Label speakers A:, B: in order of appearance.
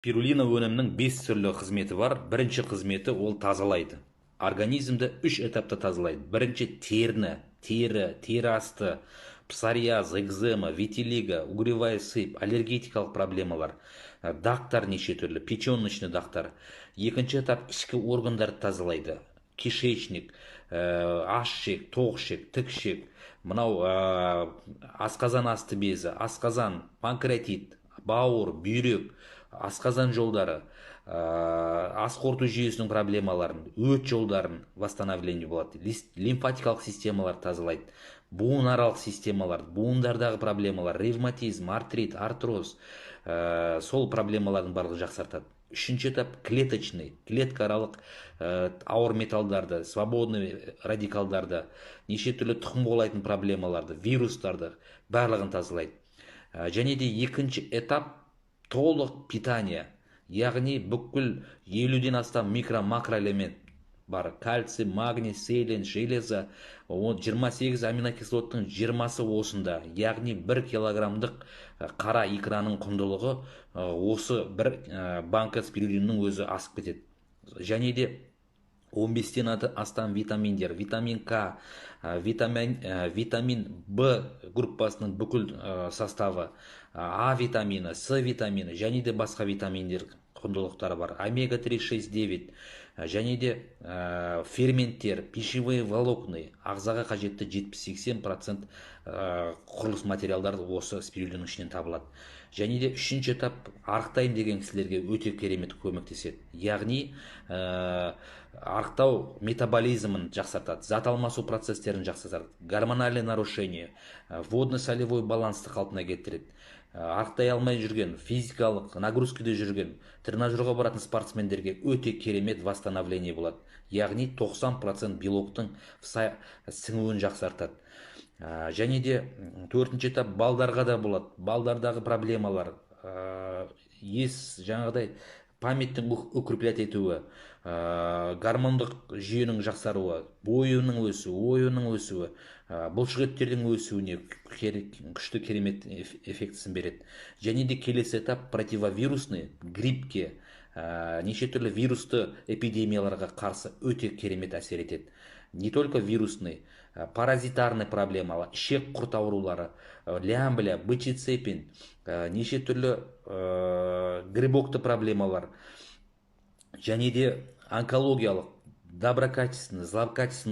A: Спирулина өнімінің бес түрлі қызметі бар. Бірінші қызметі: ол тазалайды. Организмді үш этапта тазалайды. Бірінші – теріні, тері, тері асты, псориаз, экзема, витилиго, угревая сыпь, аллергетикалық проблемалар, дақтар неше түрлі, печеночный дақтар. Екінші этап: ішкі органдарды тазалайды. Кишечник, аш ішек, тоқ ішек, тік ішек, мынау асқазан асты безі, асқазан, панкреатит, бауыр, бүйрек, асқазан жолдары, ас қорыту жүйесінің проблемаларын, өт жолдарын восстановление болады, лимфатикалық системаларды тазалайды, буынаралық системалар, буындардағы проблемалар, ревматизм, артрит, артроз, сол проблемалардың барлығын жақсартады. Үшінші этап – клеточный, клеткааралық ауыр металдарды, свободный радикалдарды, неше түрлі тұқым қуалайтын проблемаларды, вирустарды, барлығын тазалайды. Және де екінші этап – толық питание, яғни бүкіл 50-ден астам микро, макроэлемент бар: кальций, магний, селен, железо, 28 аминокислоттың 20-сы осында. Яғни 1 килограммдық қара икраның құндылығы осы бір банка спирулинның өзі асып кетеді. Және де 15-тен астам витаминдер: витамин К, витамин Б группасының бүкіл составы, А витамині, С витамині және де басқа витаминдер құндылықтары бар, омега 3, 6, 9 және де ферменттер, пищевые волокна, ағзаға қажетті 70-80% құрылыс материалдары осы спирулиннің ішінен табылады. Және де үшінші этап: арықтаймын деген кісілерге өте керемет көмектеседі, яғни арықтау метаболизмін жақсартады, зат алмасу процестерін жақсартады, гормональный нарушение, водно-солевой балансты қалпына келтіреді. Арықтай алмай жүрген, физикалық нагрузкада жүрген, тренажерға баратын спортсмендерге өте керемет восстановление болады, яғни 90% белоктың сіңуін жақсартады. Және де төртінші этап балдарға да болады. Балдардағы проблемалар, ес, жаңағыдай память тің укреплять етуі, гормондық жүйенің жақсаруы, бойының өсуі, ойының өсуі, бұлшықеттердің өсуіне күшті, керемет эффектісін береді. Және де келесі этап – противовирусный, гриппке, неше түрлі вирусты эпидемияларға қарсы өте керемет әсер етеді. Не только вирусный, паразитарный проблемалар, ішек құрт аурулары, лямбля, бычий цепень, неше түрлі грибокты проблемалар және де онкологиялық, доброкачественный, злокачественный.